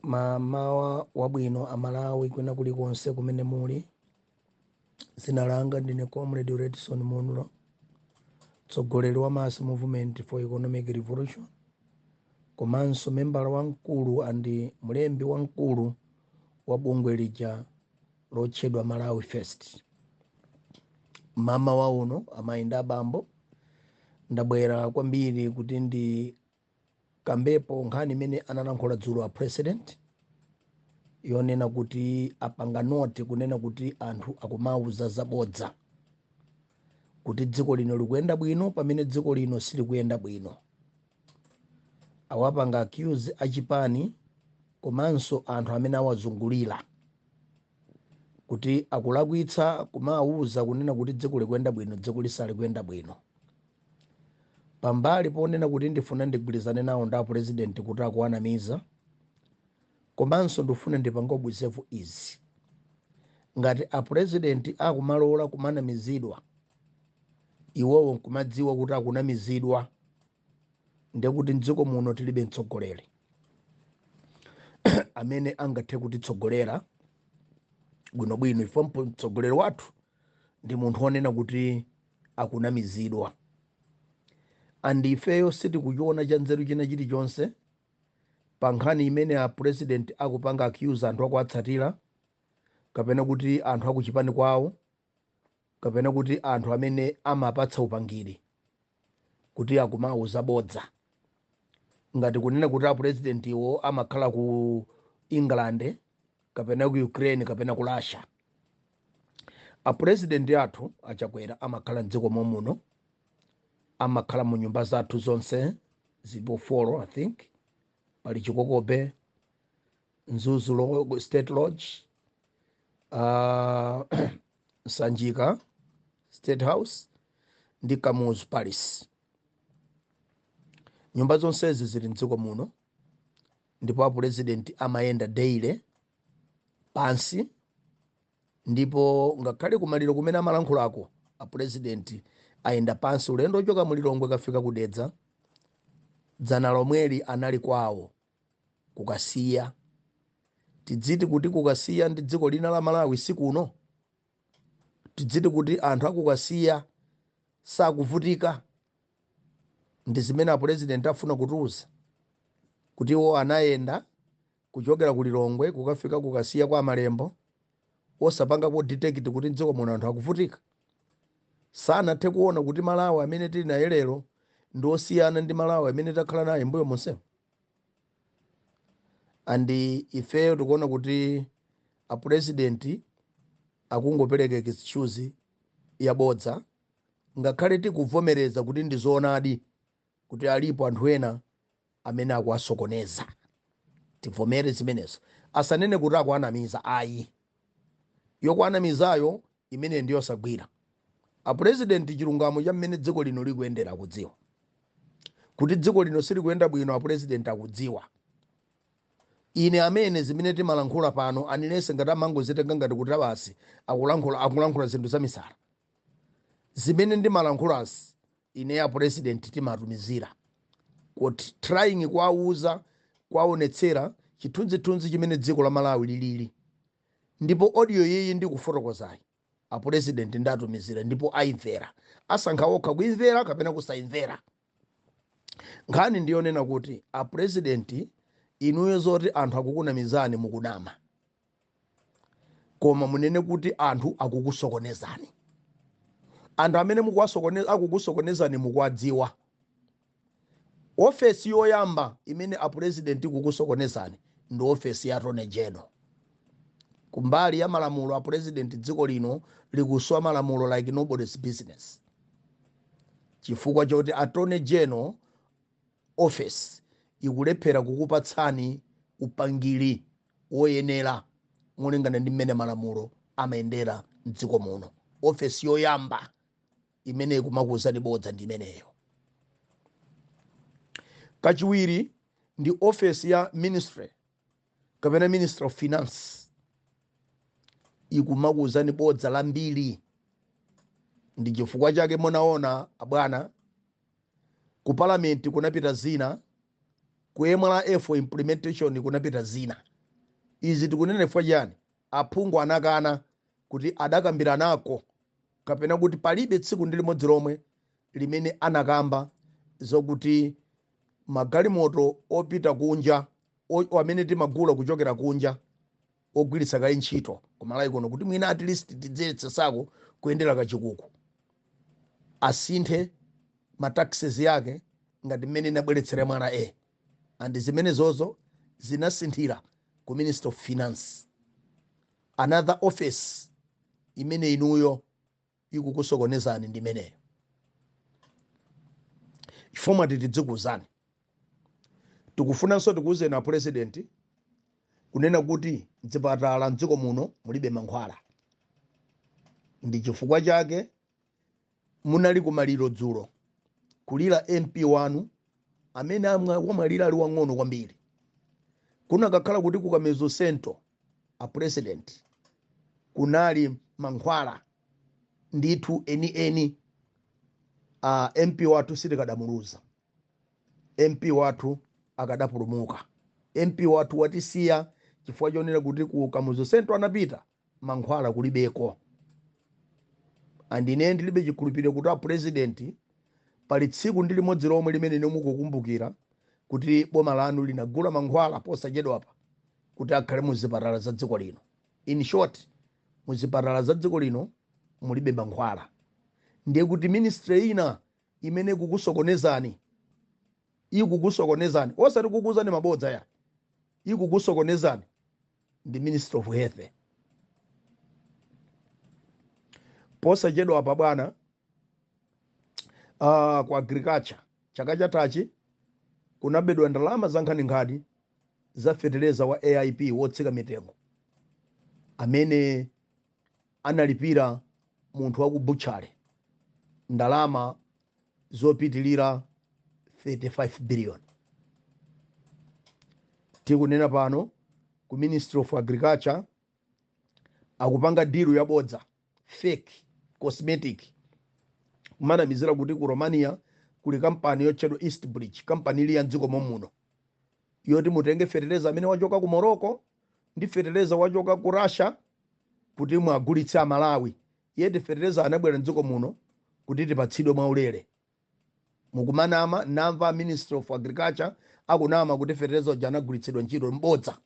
Mmawa wabwino Amalawi kwina kulikonse kumene muli. Dzina langa ndine Comrade Redson Munlo, mtsogoleri wa Mass Movement for Economic Revolution, komanso membala wamkulu and mlembi wamkulu wa bungwe lija lotchedwa Malawi First. Mmawa uno, amayi ndi abambo, ndabwera kwambiri kuti ndikambepo nkhani imene analankhula dzulo a President, yonena kuti apanga note kunena kuti anthu akumauza zabodza kuti dziko lino likuyenda bwino pamene dziko lino silikuyenda bwino. Awapanga accuse achipani komanso anthu amene awazungulira kuti akulakwitsa kumawuza kunena kuti dziko likuyenda bwino, dziko lisalikuyenda bwino. Pambali ponena kuti ndifuna ndigwirizane nawo ndi a President kuti akuwanamiza, komanso ndifuna ndipange observe izi: ngati a President akumalola kumanamizidwa, iwowo nkumadziwa kuti akunamizidwa, ndekuti mdziko muno tilibe mtsogoleri amene angathe kutitsogolera bwinobwino. Ifo mtsogoleri wathu ndi munthu wonena kuti akunamizidwa, and ifeyo sitikuchiona cha nzeru china chilichonse pa nkhani imene a President akupanga accuse anthu akuwatsatira, kapena kuti anthu akuchipani kwawo, kapena kuti anthu amene amapatsa upangiri kuti akumauza bodza, ngati kunena kuti a President iwo amakhala ku England kapena ku Ukraine kapena ku Russia. A President athu Achakwera amakhala mdziko momuno, amakhala mu nyumba zathu zonse zilipo 4, I think. Pali Chikokobe, Mzuzu State Lodge, Sanjika State House ndi Kamuzu Palace. Nyumba zonsezi zili mdziko muno, ndipo a President amayenda daily pansi, ndipo ngakhale kumaliro kumene amalankhulako, a President ayenda pansi ulendo ochoka mulilongwe kafika kudedza. Dzana lomweli anali kwawo kukasiya. Tidziti kuti kukasiya ndi dziko lina la Malawi sikuno? Tidziti kuti anthu akukasiya sakuvutika? Ndi zimene a President afuna kutiuza, kuti iwo anayenda kuchokera ku Lilongwe kukafika kukasiya kwa Malembo osapanga ko detect kuti mdziko muno anthu akuvutika? Sanathe kuona kuti Malawi amene tili naye lero ndi osiyana ndi Malawi amene takhala naye mbuyo monsemo. And ifeyo tikuona kuti a President akungopereka excuse yabodza, ngakhale tikuvomereza kuti ndi zoonadi kuti alipo anthu ena amene akuwasokoneza. Tivomere zimenezo, asanene kuti akuanamiza, ayi. Yokuanamizayo imene ndiyosagwira. A President chilungamo cha mmene dziko lino likuyendera akudziwa. Kuti dziko lino silikuyenda bwino, a President akudziwa. Ine amene zimene timalankhula pano, unless ngati amangozitenga ngati kuti basi akulankhula zinthu za misala. Zimene ndimalankhulazi ine, a President timatumizira kuti trying kuwauza, kuwaonetsera chithunzithunzi chimene dziko la Malawi lilili. Ndipo audio iyi ndikufotokozayi, a President ndatumizira ndipo ayimvera. Asankha okha kuimvera kapena kusayimvera. Nkhani ndiyonena kuti a President, inuyo zoti anthu akukunamizani, mukunama, koma munene kuti anthu akukusokonezani. Anthu amene akukusokonezani mukuwadziwa. Ofesi yoyamba imene a President kukusokonezani ndi ofesi ya Attorney General. Kumbali ya malamulo, a President, dziko lino likuswa malamulo like nobody's business, chifukwa choti Attorney General office ikulephera kukupatsani upangiri woyenera molingana ndi mmene malamulo amayendera mdziko muno. Ofesi yoyamba imene ikumakuwuzani bodza ndi imeneyo. Kachiwiri ndi ofesi ya ministry kapena Minister of Finance, ikumakuwuzani bodza lambiri. Ndi chifukwa chake munaona abwana ku Parliament kunapita zina, ku MRA for implementation kunapita zina. Izi tikunena chifukwa chiyani? Aphungu anakana kuti adakambiranako kapena kuti palibe tsiku ndi limodzi lomwe limene anakamba zokuti magalimoto opita kunja amene timagula kuchokera kunja ogwiritsa kaye ntchito kumalawi kuno, kuti mwina at least tidziyetsesako kuyendera kachikuku, asinthe ma taxes yake ngati mmene inabweretsera MRA. And zimene zozo zinasinthira ku Minister of Finance, another office imene inuyo ikukusokonezani ndi imeneyo. Chifukwa tidzikuwuzani, tikufunanso tikuwuzeni a President kunena kuti mzipatala mdziko muno mulibe mankhwala. Ndi chifukwa chake munali kumaliro dzulo kulira MP wanu amene wamwalira ali wang'ono kwambiri. Kunakakhala kuti ku Kamuzu Central, a President, kunali mankhwala ndithu enieni, MP wathu sitikadamuluza, MP wathu akadapulumuka. MP wathu watisiya chifukwa chonena kuti ku Kamuzu Central anapita, mankhwala kulibeko. And ine ndilibe chikhulupiriro kuti a President pali tsiku ndi limodzi lomwe limene ine mukukumbukira kuti boma lanu linagula mankhwala posachedwapa kuti akhale muzipatala za dziko lino. In short, muzipatala za dziko lino mulibe mankhwala. Ndiye kuti ministry ina imene ikukusokonezani, ikukusokonezani, osati kukuuzani mabodza ya, ikukusokonezani ndi Ministry of Health. Posachedwa apa bwana, ku agriculture chaka chathachi kunabedwa ndalama za nkhaninkhani za feteleza wa AIP wotsika mitengo amene analipira munthu wa ku butchery ndalama zopitilira 35 billion. Tikunena pano ku Ministry of Agriculture akupanga deal yabodza, fake, cosmetic, kumanamizira kuti ku Romania kuli kampani yotchedwa East Bridge, kampani ili ya mdziko momuno, yoti mutenge feteleza amene wachoka ku Morocco ndi feteleza wachoka ku Russia kuti mwagulitse Amalawi. Yeti feteleza anabwera mdziko muno kuti tipatsidwe mwaulere. Mukumanama. Namva Ministry of Agriculture akunama kuti feteleza uja anagulitsidwa ntchito. Mbodza,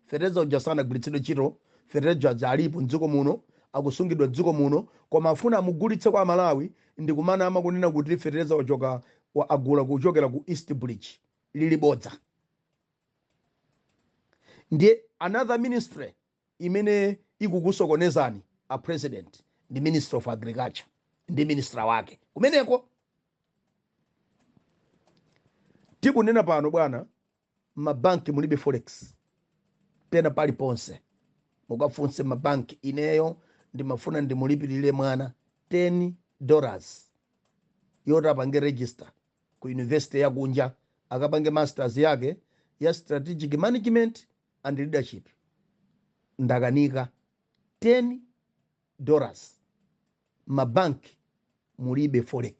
feteleza uja sanagulitsidwe ntchito. Feteleza uja alipo mdziko muno, akusungidwa mdziko muno, koma afuna amugulitse kwa Amalawi ndi kumanama kunena kuti feteleza wachoka wa agula kuchokera ku East Bridge, lili bodza. Ndiye another ministry imene ikukusokonezani a President ndi Ministry of Agriculture ndi minister wake kumeneko. Tikunena pano bwana, mabanki mulibe forex pena paliponse. Mukafunse mabanki. Ineyo ndimafuna ndimulipirire mwana $10 yoti apange register ku university yakunja, akapange masters yake ya strategic management and leadership. Ndakanika $10. Mabanki mulibe forex,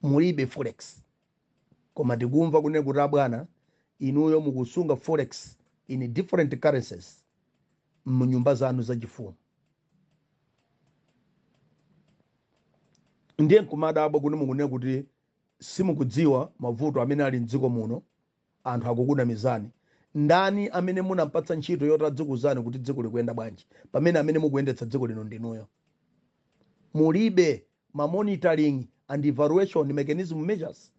mulibe forex. Koma tikumva kunena kuti abwana inuyo mukusunga forex in different currencies mnyumba zanu zachifumu. Ndiye nkumadabwa kuti mukunena kuti simukudziwa mavuto amene ali mdziko muno, anthu akukunamizani. Ndani amene munampatsa ntchito yoti adzikuwuzani kuti dziko likuyenda bwanji, pamene amene mukuyendetsa dziko lino ndinuyo? Mulibe ma monitoring and evaluation mechanism measures.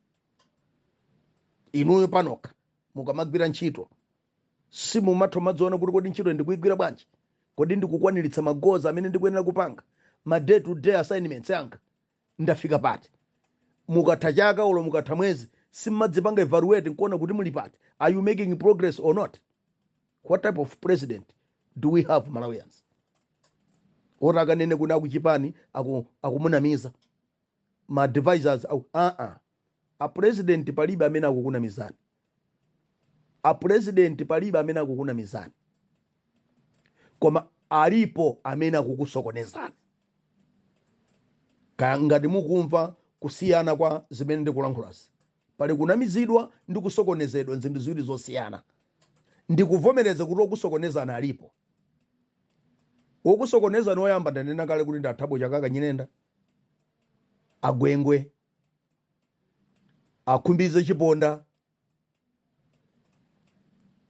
Inuyo panokha mukamagwira ntchito simumatha madziona kuti kodi ntchito ndikuyigwira bwanji, kodi ndikukwaniritsa ma goals amene ndikuyenera kupanga, ma day to day assignments anga ndafika pati? Mukatha chaka ulo mukatha mwezi simmadzipanga evaluate nkuona kuti muli pati? Are you making progress or not? What type of president do we have, Malawians, oti akanene kuti akuchipani akumunamiza, ma advisors aku? A President, palibe amene akukunamizani. A President, palibe amene akukunamizani, koma alipo amene akukusokonezani. Kaya ngati mukumva kusiyana kwa zimene ndikulankhulazi. Pali kunamizidwa ndi kusokonezedwa, zinthu ziwiri zosiyana. Ndikuvomereza kuti okusokonezana alipo. Wokusokonezani woyamba ndanena kale kuti nda Thabo Chakaka Nyirenda, agwengwe akhumbize chiponda,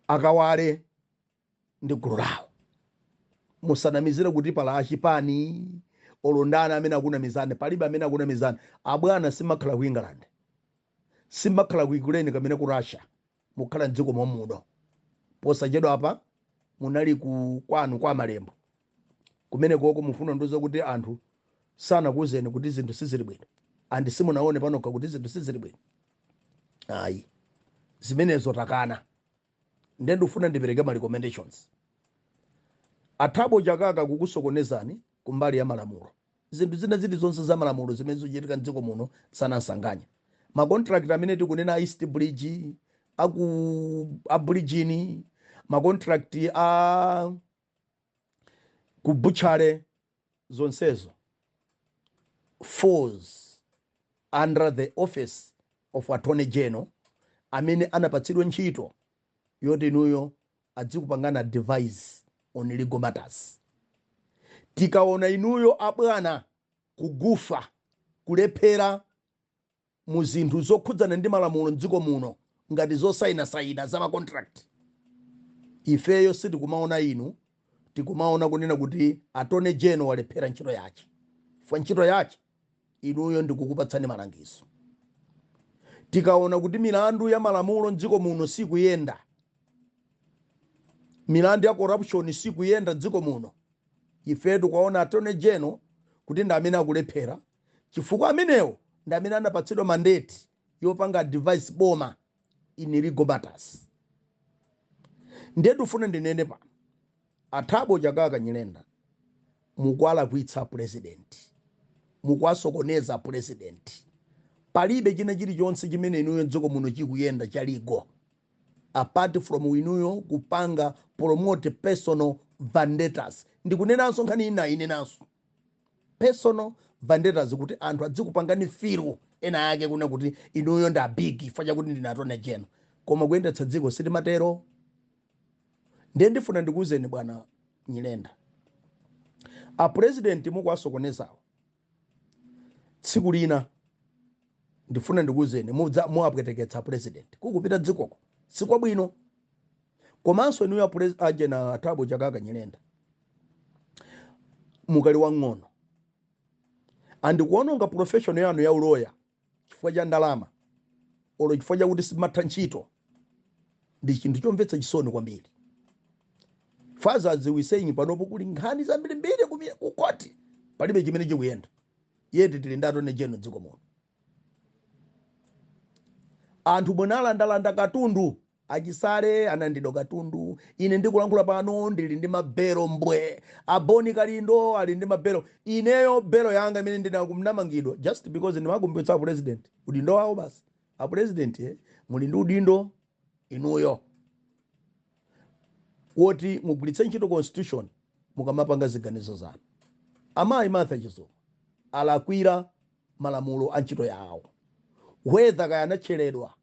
akawale ndi gulu lawo. Musanamizire kuti pala achipani olondana amene akunamizani. Palibe amene akunamizani, abwana. Simakhala ku England, simakhala ku Ukraine kamene ku Russia. Mukhala mdziko momuno. Posachedwa apa munali ku kwanu kwa Malembo kumene koko. Mufuna nduza kuti anthu sanakuwuzeni kuti zinthu sizili bwino? And simunaone panokha kuti zinthu sizili bwino? Ayi, zimenezo takana. Nde ndifuna ndipereke ma recommendations. A Thabo Chakaka kukusokonezani kumbali ya malamulo, zinthu zina zilizonse za malamulo zimene zikuchitika mdziko muno sanansanganya. Ma contract amene tikunena a East Bridge, aku a bridgini, ma contract a ku butchery, zonsezo falls under the Office of Attorney General, amene anapatsidwa ntchito yoti inuyo adzikupangana advice on legal matters. Tikaona inuyo abwana kugufa, kulephera mu zinthu zokhudzana ndi malamulo mdziko muno, ngati zosayinasayina za ma contract, ifeyo sitikumaona inu, tikumaona kunena kuti Attorney General walephera ntchito yace. Chifukwa ntchito yace inuyo ndikukupatsani malangizo. Tikaona kuti milandu ya malamulo mdziko muno sikuyenda, milandu ya corruption sikuyenda mdziko muno, ife tikuwaona Attorney General kuti ndi amene akulephera, chifukwa amenewo ndi amene anapatsidwa mandate yopanga advice boma in legal matters. Ndiye ndifuna ndinene pano, a Thabo Chakaka Nyirenda, mukuwalakwitsa President, mukuwasokoneza President. Palibe china chilichonse chimene inuyo mdziko muno chikuyenda cha legal apart from inuyo kupanga promote personal vendettas. Ndikunenanso nkhani ina, inenanso personal vendettas, kuti anthu adzikupangani feel ena yake kuna kuti inuyo ndi a big chifukwa chakuti ndine Attorney General. Koma kuyendetsa dziko sitimatero. Ndiye ndifuna ndikuwuzeni, bwana Nyirenda, a President mukuwasokonezawo, tsiku lina ndifuna ndikuwuzeni, muwapweteketsa President. Kukupita dzikoko sikwabwino. Komanso inuyo ajena a Thabo Chakaka Nyirenda, mukali wang'ono, andikuononga profession yanu ya uloya chifukwa cha ndalama olo chifukwa chakuti simatha ntchito, ndi chinthu chomvetsa chisoni kwambiri. Faza aziwiseni, panopo kuli nkhani zambirimbiri ku koti, palibe chimene chikuyenda, yet tili ndi Attorney General dziko muno. Anthu munalandalanda katundu. Achisale anandidwa katundu. Ine ndikulankhula pano ndili ndi mabelo mbwe. Aboni Kalindo ali ndi mabelo. Ineyo belo yanga imene ndinakumnamangidwa just because ndimakumbutsa President udindo wawo basi. A President, muli ndi udindo inuyo woti mugwiritse ntchito constitution mukamapanga ziganizo zanu. Amayi Martha Chizuma alakwira malamulo a ntchito yawo, whether kaya anatcheredwa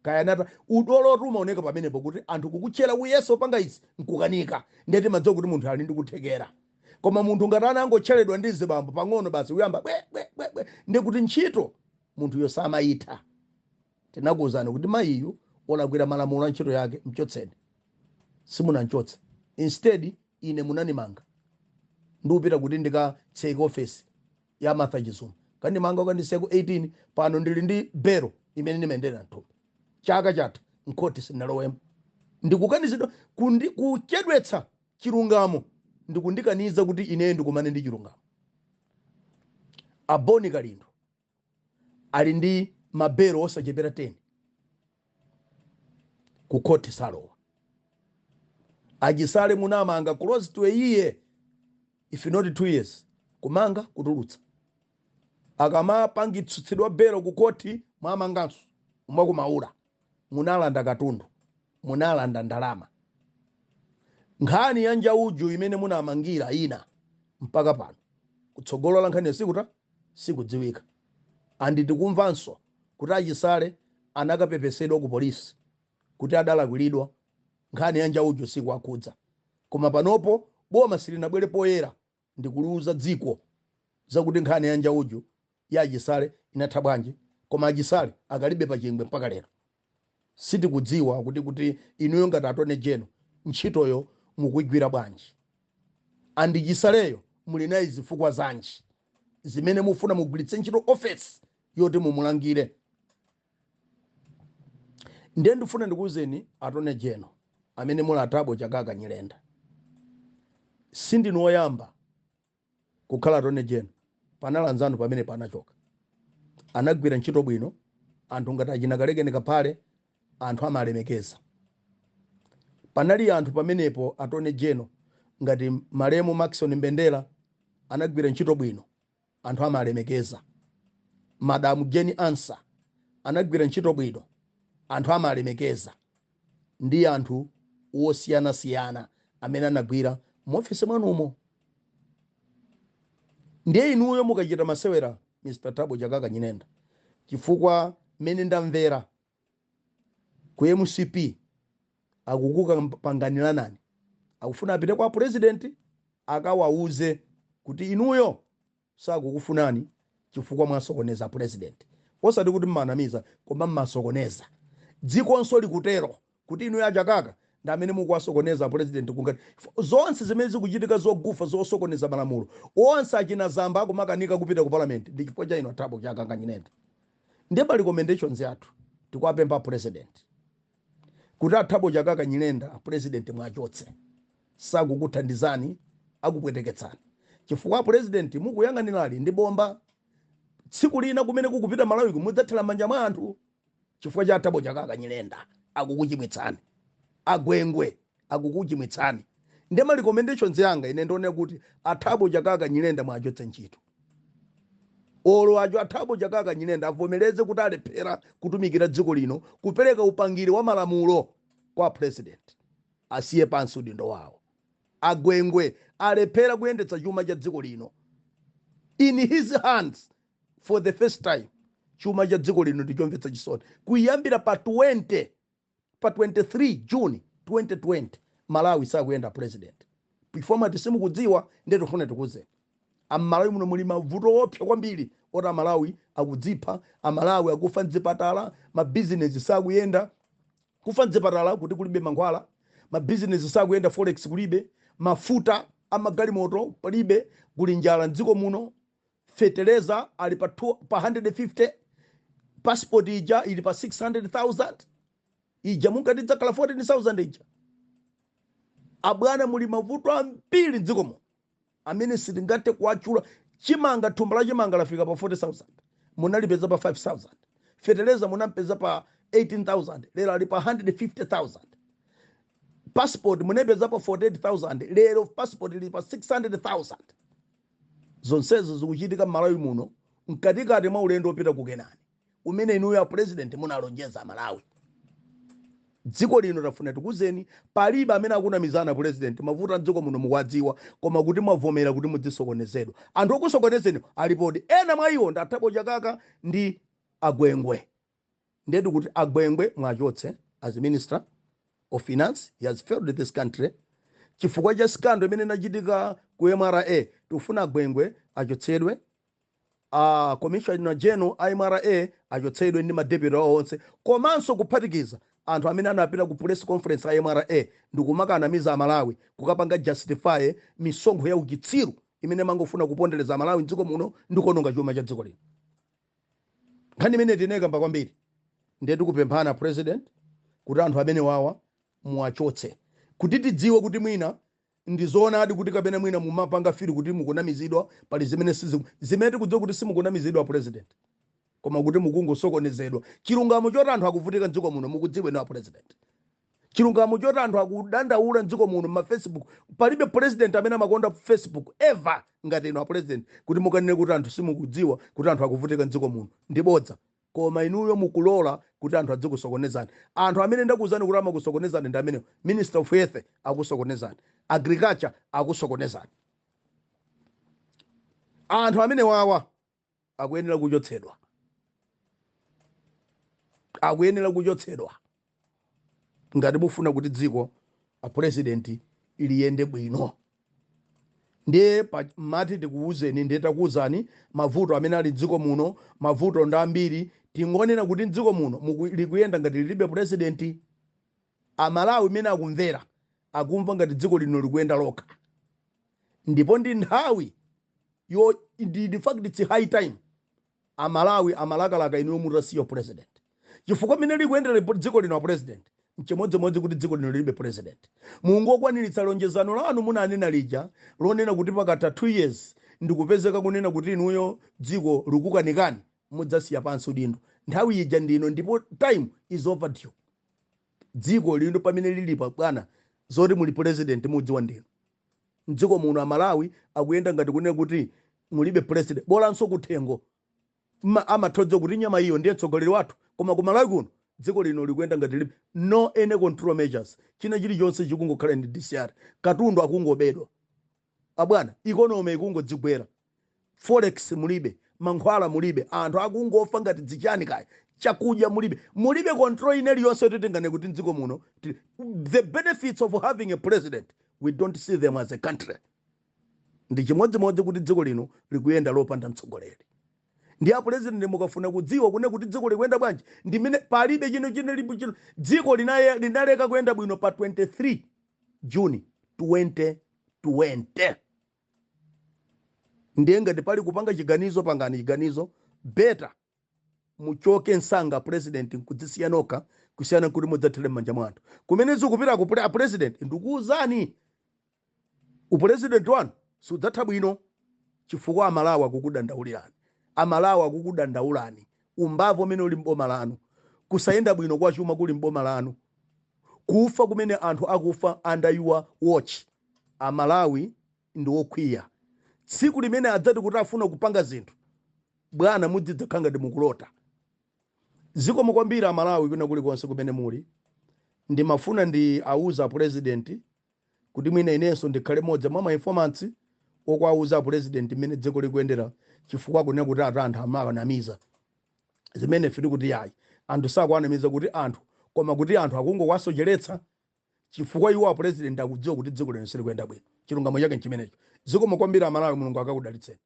kaya nata udolo umaoneka pamenepo kuti anthu kukutchera kuyeso opanga izi nkukanika. Ndeti madziwa kuti munthu ali ndi kuthekera, koma munthu ngati anangotcheredwa ndi zibambo pang'ono basi kuyamba bwe bwe bwe bwe, ndi kuti ntchito munthuyo samayitha. Tinakuwuzani kuti mayiyu wolakwira malamulo a ntchito yake, mchotseni. Simunanchotse. Instead ine munanimanga, ndikupita kuti ndikatseke ofesi ya Martha Chizuma, kandimanga ukandiseko 18. Pano ndili ndi belo imene ndimayendera mthumba. Chaka chatha mkhoti sindinalowemo. Ndikukanizidwa kuchedwetsa chilungamo, ndikundikaniza kuti ineyo ndikumane ndi chilungamo. Aboni Kalindo ali ndi mabelo osachepera 10, ku khoti salowa. Achisale munamanga close to a year, if not 2 years, kumanga, kutulutsa. Akamapangitsidwa belo ku khoti, mwamanganso mwakumaula. Munalanda katundu, munalanda ndalama. Nkhani ya Njauju imene munamangira ina, mpaka pano kutsogolo la nkhani sikuta sikudziwika. And tikumvanso kuti Achisale anakapepesedwa ku polisi kuti adalakwiridwa. Nkhani ya Njauju sikuwakhudza. Koma panopo boma silinabwere poyera ndikuliuza dziko zakuti nkhani ya Njauju ya Achisale inatha bwanji. Koma Achisale akalibe pachingwe mpaka lero. Sitikudziwa kuti inuyo ngati Attorney General ntchitoyo mukuigwira bwanji, and Chisaleyo muli naye zifukwa zanji zimene mufuna mugwiritse ntchito ofesi yoti mumulangire. Ndiye ndifuna ndikuwuzeni, Attorney General amene muli a Thabo Chakaka Nyirenda, sindinu woyamba kukhala Attorney General. Panali anzanu pamene panachoka anagwira ntchito bwino, anthu ngati achina Kalekeni Kaphale, anthu amalemekeza. Panali anthu pamenepo, Attorney General, ngati malemu Maxon Mbendera, anagwira ntchito bwino, anthu amalemekeza. Madamu Jane Ansah anagwira ntchito bwino, anthu amalemekeza, ndi anthu osiyanasiyana amene anagwira muofisi mwanumo. Ndiye inuyo mukachita masewera, Mr Thabo Chakaka Nyirenda, chifukwa mmene ndamvera ku MCP akukupanganiranani, akufuna apite kwa President akawauze kuti inuyo sakukufunani chifukwa mwasokoneza President. Osati kuti mmanamiza, koma mmasokoneza. Dzikonso likutero kuti inuyo Achakaka ndi amene mukuwasokoneza President. Kungati zonse zimene zikuchitika zogufa, zosokoneza malamulo onse, achina Zamba akumakanika kupita ku Parliament, ndi chifukwa cha inu aThabo Chakaka Nyirenda. Ndiye pa recommendations yathu tikuwapempha President kuti aThabo Chakaka Nyirenda, President, mwachotse. Sakukuthandizani, akupweteketsani, chifukwa President mukuyang'anirali ndi bomba. Tsiku lina kumene kukupita Malawiko mudzathera manja mwa anthu chifukwa cha aThabo Chakaka Nyirenda. Akukuchimwitsani, agwengwe akukuchimwitsani. Ndi ma recommendations yanga ine ndione kuti aThabo Chakaka Nyirenda mwachotse ntchito. Olo acho aThabo Chakaka Nyirenda avomereze kuti alephera kutumikira dziko lino, kupereka upangiri wa malamulo kwa President, asiye pansi udindo wawo. Agwengwe alephera kuyendetsa chuma cha dziko lino. In his hands for the first time chuma cha dziko lino ndichomvetsa chisoni. Kuyambira pa 20, pa 23 June 2020, Malawi sakuyenda. President, before mati simukudziwa, ndiye tifune tikuze Amalawi muno muli mavuto opsa kwambiri oti Amalawi akudzipha, Amalawi akufa mzipatala, mabizinesi sakuyenda. Kufa mzipatala kuti kulibe mankhwala, mabizinesi sakuyenda, forex kulibe, mafuta amagalimoto palibe, kuli njala mdziko muno, feteleza ali pa 150, passport ija ili pa 600,000, ija munkati idzakhala 14,000 ija. Abwana, muli mavuto ambiri mdziko muno amene sitingathe kuwatchula. Chimanga, thumba la chimanga lafika pa 40,000, munalipeza pa 5,000. Feteleza munampeza pa 18,000, lero ali pa 150,000. Passport munapeza pa 48,000, lero passport ili pa 600,000. Zonsezo zikuchitika m'Malawi muno mkatikati mwa ulendo wopita ku Kenani umene inuyo a President munalonjeza Malawi. Dziko lino tafuna tikuzeni, palibe amene akunamizana. President, mavuto a dziko muno mukuwadziwa, koma kuti mwavomera kuti mudzisokonezedwa. Anthu okusokonezeni alipodi, ena mwa iwo ndi aThabo Chakaka ndi Agwengwe. Ndetu kuti Agwengwe mwachotse as Minister of Finance. He has failed this country chifukwa cha scandal imene inachitika ku MRA. Tikufuna Agwengwe achotsedwe, Commissioner General a MRA achotsedwe ndi madeputy awo onse, komanso kuphatikiza anthu amene anapita ku press conference a MRA ndikumakanamiza Amalawi, kukapanga justify misonkho ya uchitsiru imene mangofuna kupondereza Amalawi mdziko muno ndi kuononga chuma cha dziko lino. Nkhani imene tinekamba kwambiri. Ndiye tikupemphana, President, kuti anthu amene wawa muwachotse kuti tidziwe kuti mwina ndizoonadi kuti kapena mwina mumapanga feel kuti mukunamizidwa. Pali zimene sizi zimene tikudziwa kuti simukunamizidwa, President, koma kuti mukungosokonezedwa. Chilungamo choti anthu akuvutika mdziko muno mukudziwa inu a President. Chilungamo choti anthu akudandaula mdziko muno ma Facebook, palibe president amene amakonda Facebook ever ngati inu a President. Kuti mukanene kuti anthu simukudziwa kuti anthu akuvutika mdziko muno ndi bodza, koma inuyo mukulola kuti anthu adzikusokonezani. Anthu amene ndakuwuzani kuti amakusokonezani ndi amene Minister of Health akusokonezani, Agriculture akusokonezani. Anthu amene wawa akuyenera kuchotsedwa, akuyenera kuchotsedwa. Ngati mufuna kuti dziko, a president, liyende bwino, ndiye mati tikuwuzeni, ndiye takuwuzani mavuto amene ali mdziko muno. Mavuto ndi ambiri. Tingonena kuti mdziko muno likuyenda ngati lilibe president. Amalawi imene akumvera, akumva ngati dziko lino likuyenda lokha. Ndipo ndi nthawi yo in fact it's high time. Amalawi amalakalaka inuyo mutasiya president, chifukwa mene likuyendera dziko lino, a president, mchimodzimodzi kuti dziko lino lilibe president. Mungokwaniritsa lonjezano lanu munanena lija lonena kuti pakatha 2 years ndikupezeka kunena kuti inuyo dziko likukanikani, mudzasiya pansi udindo. Nthawi ija ndino, ndipo time is overdue. Dziko lino pamene lilipa, bwana, zoti muli president mudziwa ndino. Mdziko muno Amalawi akuyenda ngati kunena kuti mulibe president. Bolanso kuthengo amathodza kuti nyama iyo ndiye mtsogoleri wathu, koma kumalawi kuno dziko lino likuyenda ngati libe no any control measures. China chilichonse chikungokhala ndi DCR, katundu akungobedwa, abwana, economy ikungodzigwera, forex mulibe, mankhwala mulibe, anthu akungofa ngati dzichani kaya, chakudya mulibe, mulibe control ine iliyonse yoti tingane kuti mdziko muno the benefits of having a president, we don't see them as a country. Ndi chimodzimodzi kuti dziko lino likuyenda lopanda mtsogoleri. Ndi a president, mukafuna kudziwa kune kuti dziko likuyenda bwanji, ndimene palibe chino chino lipo chino. Dziko linaleka kuyenda bwino pa 23 June 2020. Ndiye ngati pali kupanga chiganizo, pangani chiganizo. Better muchoke msanga, president, nkudzisiya nokha, kusiyana kuti mudzathire m'manja mwa anthu. Kumene zikupita ku a president, ndikuwuzani, upresident wanu sudzatha bwino, chifukwa Amalawi akukudandaulirani. Amalawi akukudandaulani umbavu umene uli mboma lanu, kusayenda bwino kwa chuma kuli mboma lanu, kufa kumene anthu akufa under your watch. Amalawi ndi okwiya. Tsiku limene adzati kuti afuna kupanga zinthu, bwana, mudzidzakhala ngati mukulota. Zikomo kwambiri, Amalawi kwina kulikonse kumene muli. Ndimafuna ndi auza president kuti mwina inenso ndikhale modzi mwa ma informants okuauza president mmene dziko likuyendera, chifukwa kunena kuti ati anthu amawanamiza, zimene fiti kuti yayi, anthu sakuwanamiza kuti anthu, koma kuti anthu akungokwasocheretsa, chifukwa iwo a president akudziwa kuti dziko lino silikuyenda bwino. Chilungamo chake nchimenecho. Zikomo kwambiri, Amalawi. Mulungu akakudalitseni.